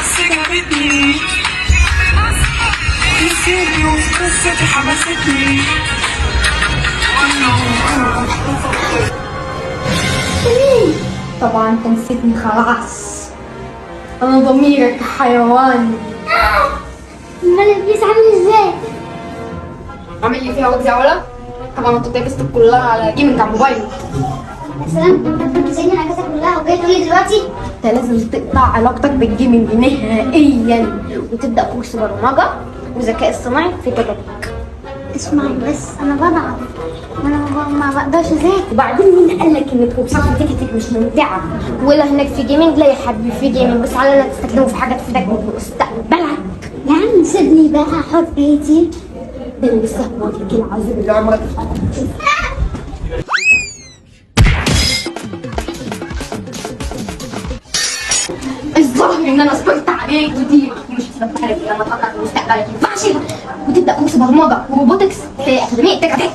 بس جابتني نسيتني وفي قصتي حبستني. طبعا انت نسيتني خلاص، انا ضميرك حيوان. امال ال PES عامل ازاي؟ عامل لي فيها وجع يا ولا؟ طبعا انت بتلبس كلها على gaming على الموبايل. يا سلام، انت سايبني الاجازة كلها وجاي تقولي دلوقتي؟ انت لازم تقطع علاقتك بال gaming نهائيا وتبدا كورس برمجة وذكاء اصطناعي في تجاربك. اسمعي بس، انا بضعف وانا ما بقدرش اذاكر. وبعدين مين قال لك ان كورسات التيك مش ممتعة؟ ولا هناك في gaming؟ لا يا حبيبي في gaming، بس على لا تستخدمه في حاجة تفيدك في مستقبلك. يا عم سيبني بقى حريتي. ده انا لسه هوريك العظيم اللي عمرك. الظاهر ان انا صبرت عليك كتير ومش هتبقى لما تفكر في مستقبلك ينفعش، وتبدا كورس برمجة و robotics في اكاديمية تك تك.